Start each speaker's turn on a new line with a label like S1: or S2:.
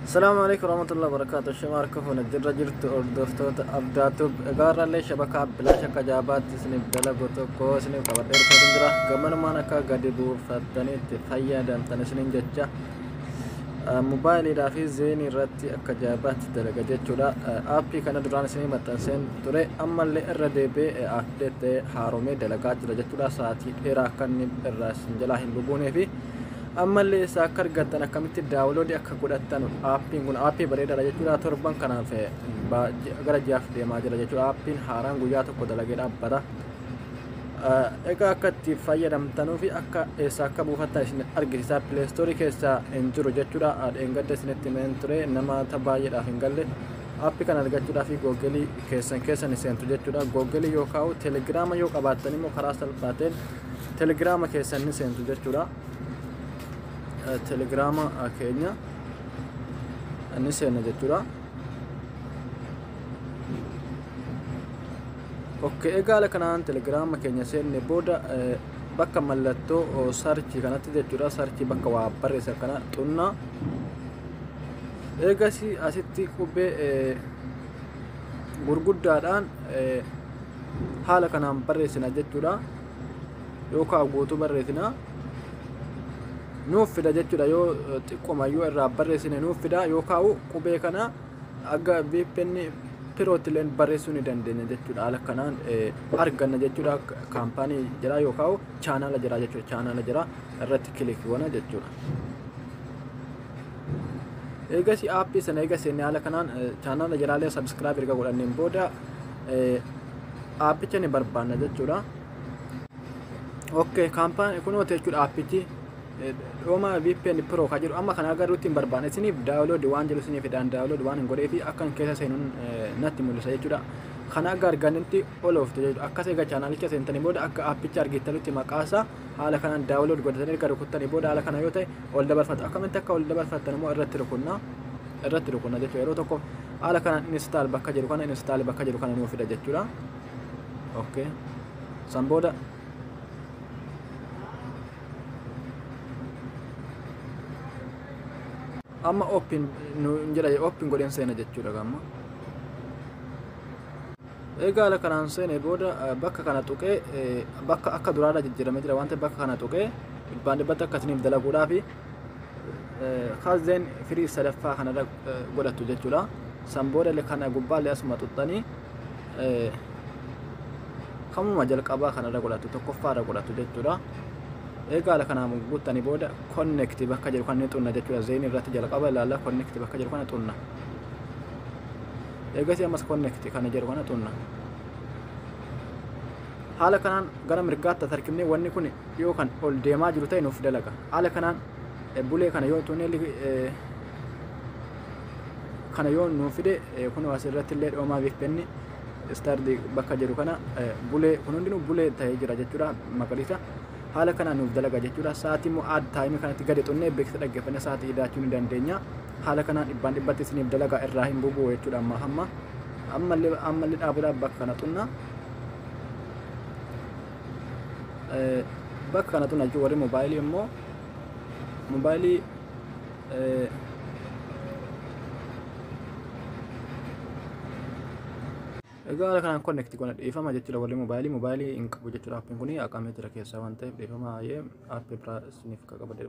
S1: Salaamu alaikum warahmatullahi wabarakatuh. Shama harka fuune jirra jirtu hordoftoota Abdaatub. Egaa irrallee shabakaa bilaash akka jaabaatti isiniif dalagu tokko isiniif qabadhee dhufeetu jira. Gamanumaan akka gadi buufattanii itti fayyadamtan isiniin jecha mobaayiliidhaa fi zeenii irratti akka jaabaatti dalaga jechuudha. Aappii kana duraan isinii maxxanseen ture, ammallee irra deebi'ee update ta'ee haaromee dalagaa jira jechuudha. Sa'aatii dheeraa akka inni irraa isin jalaa hin bubuunee fi ammallee isaa akka argattan, akkamitti download akka godhattan, aappiin kun aappii bareedaadha jechuudha. Torban kanaaf gara ji'aaf deemaa jira jechuudha. Aappiin haaraan guyyaa tokko dalagee dhaabbata. Egaa akka itti fayyadamtanuu fi akka eessa akka buufattan isin argisiisa. Play Store keessa hin jiru jechuudha. Dheengadda isinitti himeen ture, namoota baay'eedhaaf hin galle. Aappii kana argachuudhaaf Google keessan keessa ni seentu jechuudha. Google yookaan Telegiraama yoo qabaattan immoo karaa salphaa ta'een Telegiraama keessan ni seentu jechuudha. Telegiraama keenya ni seenna jechuudha. Okay, egaa haala kanaan Telegiraama keenya seenne booda bakka mallattoo search kanatti jechuudha. Search bakka waa barreessan kana xunnaa. Eegas asitti qubee gurguddaadhaan haala kanaan barreessina jechuudha. Yookaan guutuu barreessina. Nuuf fida jechuudha. Yoo xiqqoomayyuu irraa barreessine nuuf fida, yookaan qubee kana akka VPN Pro-tti illee barreessuu ni dandeenya jechuudha. Haala kanaan arganna jechuudha. Kaampaanii jira yookaan chaanaala jira jechuudha. Chaanaala jira irratti click goona jechuudha. Eegas aappii sana eega seenne, haala kanaan chaanaala jalaalee subscribe erga godhanneen booda aappicha ni barbaanna jechuudha. Okay, kaampaanii kunooti jechuudha. Aappichi Dhooma VPN Pro ka jedhu amma kana agarruutti hin barbaanne. Isiniif download waan jedhu isiniif fidaan, download waan hin godhee fi akkan keessa seenuun natti mul'isa jechuudha. Kana akka arganitti ol ooftu jechuudha. Akkas egaa chaanaalicha seentanii booda akka aappicha argittanutti maqaasaa haala kanaan download godhatanii erga rukuttanii booda haala kana yoo ta'e ol dabarfatu. Akkamitti akka ol dabarfattan immoo irratti rukunna. Irratti rukunna jechuudha. Yeroo tokko haala kanaan install bakka jedhu kana, install bakka jedhu kana nuu fida jechuudha. Okay. San booda amma open nu jedha, open godheen seena jechuudha gamma. Egaa haala kanaan seene booda bakka kana tuqee, bakka akka duraarraa jijjiiramee jira waan ta'eef, bakka kana tuqee dhibbaan dhibbatti akka isiniif dalaguudhaa fi kaazeen firii sadaffaa kanarra godhattu jechuudha. San booda illee kana gubbaallee asuma xuxxanii kamuma jalqabaa kanarra godhattu, tokkoffaarra godhattu jechuudha. Egaa haala kanaan guuttanii booda connect bakka jedhu kana ni xunna jechuudha. Zeenii irratti jalqaba ilaalla, connect bakka jedhu kana xunna. Eegasii ammas connect kana jedhu kana xunna. Haala kanaan gara mirgaatti tarkibnee wanni kun yoo kan ol deemaa jiru ta'e nuuf dalaga. Haala kanaan bulee kana yoo tunnee kana yoo nuuf fide, kun asirratti illee dhoomaa VPN start bakka jedhu kana bulee kun hundinuu bulee ta'ee jira jechuudha, magariisa. Haala kanaan nuuf dalaga jechuudha. Sa'aatii immoo add time kanatti gadi xunnee beeksisa dhaggeeffannee sa'aatii idaachuu ni dandeenya. Haala kanaan dhibbaan dhibbatti isiniif dalaga, irraa hin bubu'u jechuudha. Amma hamma ammallee dhaabuudhaaf bakka kana xunna. Bakka kana xunna jechuun warri moobaayilii immoo moobaayilii. Egaa haala kanaan connect godha. Dhiifama jechuudha, warri moobaayilii hin qabu jechuudha. Aappiin kun haqamee jira keessaa waan ta'eef dhiifama baay'ee. Aappii biraa isiniif qabadhe.